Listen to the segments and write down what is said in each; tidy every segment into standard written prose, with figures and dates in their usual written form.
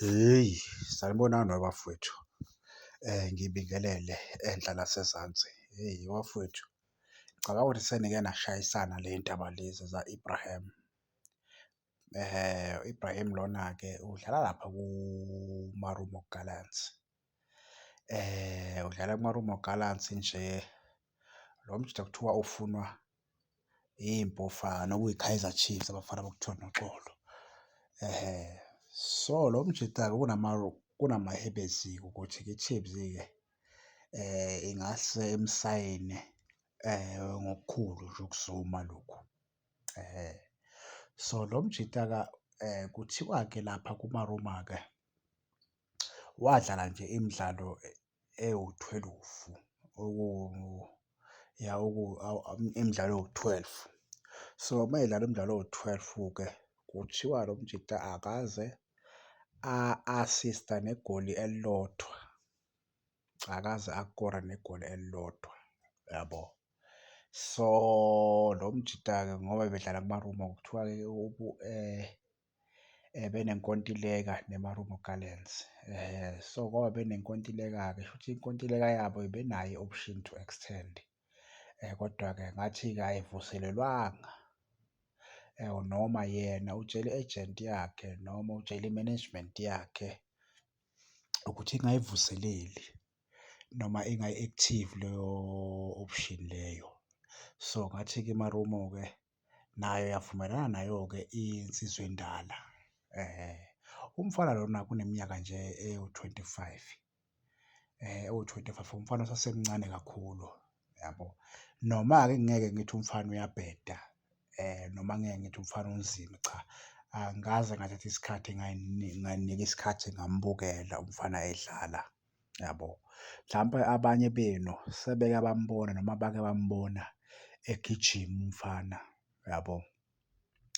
Hheyi, sanibonani webafwethu, ngibingelele enhla nasezansi. Hheyi bafwethu, ngicabanga ukuthi senike nashayisana ley'ndaba lezi za-Ibrahim. U-Ibrahim lona-ke udlala lapha kuMarumo Gallants. Udlala kuMarumo Gallants nje, lo mjita kuthiwa ufunwa Iy'mpofana okuyi-Kaizer Chiefs, abafana bokuthiwa noxolo. So, lo mjita-ke kunamahebezi-ke ukuthi-ke i-Chiefs-ke ingase imsayine ngokukhulu nje ukuzuma lokhu. So, lo mjita-ka kuthiwa-ke lapha kuMaruma-ke wadlala nje imidlalo ewuthwelufu, ya imidlalo ewu-twelve. So, uma edlala imidlalo ewu-twelve-ke kuthiwa lo mjita akaze a-assist-a negoli elilodwa, akaze akora negoli elilodwa, yabo. So, lo mjita-ke ngoba bedlala kuMarumo kuthiwa-ke ebenenkontileka neMarumo Gallants. So, ngoba benenkontileka-ke shuthi inkontileka yabo ibenayo i-option to extend, kodwa-ke ngathi-ke ayivuselelwanga noma yena utshele i-ejenti yakhe noma utshele i-management yakhe ukuthi ingayivuseleli noma ingayi-active leyo option leyo. So, ngathi-ke iMarumo-ke nayo yavumelana nayo-ke insizwa endala. Umfana lona uneminyaka nje ewu-25, ewu-25, umfana osasemncane kakhulu, yabo. Noma-ke ngingeke ngithi umfana uyabheda noma ngeke ngithi umfana unzima, cha, angikaze ngathatha isikhathi ngay'nika isikhathi ngambukela umfana edlala, yabo. Mhlampe abanye benu sebeke bambona noma bake bambona egijima umfana, yabo.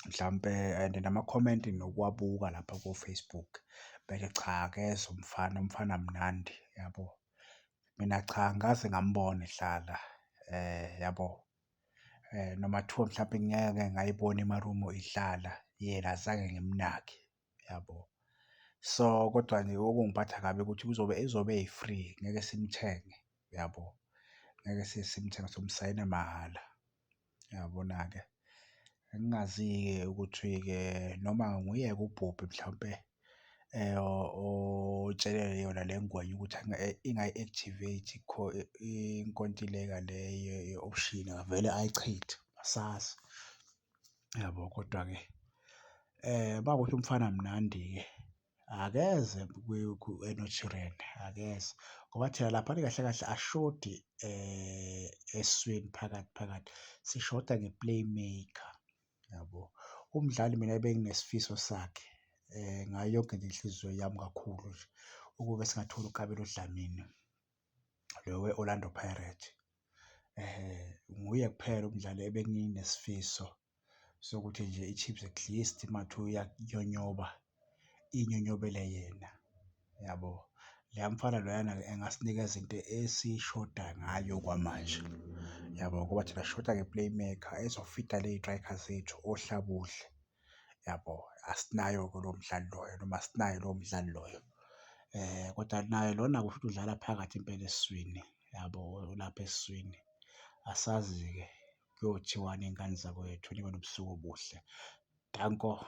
Mhlampe and namakhomenti nginokuwabuka lapha ko-Facebook, bethi cha akeze umfana, umfana mnandi, yabo. Mina cha angikaze ngambona edlala, yabo. Noma kuthiwa mhlampe ngeke ngayibona iMarumo idlala, yena azange ngimnake, yabo. So, kodwa nje okungiphatha kabi ukuthi uzobe ezobe eyi-free, ngeke simthenge, yabo. Ngeke simthenge, somsayina mahhala, uyabona-ke. Engingazi-ke ukuthi-ke noma nguye-ke uBobby mhlawumpe otshele yona le ngwenya ukuthi ingayi-activate inkontileka le ye-option avele ayichithe, asazi, yabo. Kodwa-ke uma kuwukuthi umfana mnandi-ke akeze e-Naturena, akeze ngoba thina laphana kahle kahle asishodi esiswini phakathi phakathi, sishoda nge-playmaker, yabo. Umdlali mina ebenginesifiso sakhe ngayo yonke nje inhliziyo yami kakhulu nje, ukube singathola uKabelo Dlamini lo we-Orlando Pirate. Nguye kuphela umdlali ebenginesifiso sokuthi nje i-Chiefs at least uma kungathiwa iyanyonyoba, inyonyobele yena, yabo. Loya mfana loyana engasinikeza into esishoda ngayo okwamanje, yabo. Ngoba thina sishoda nge-playmaker ezofida ley'trayikha zethu oHlabudle, yabo. Asinayo-ke lowo mdlali loyo noma asinaye lowo mdlali loyo. Kodwa naye lona kushuthi udlala phakathi impela esiswini, yabo, ulapha esiswini. Asazi-ke kuyothiwani ngane zakwethu, nibe nobusuku obuhle. Danko.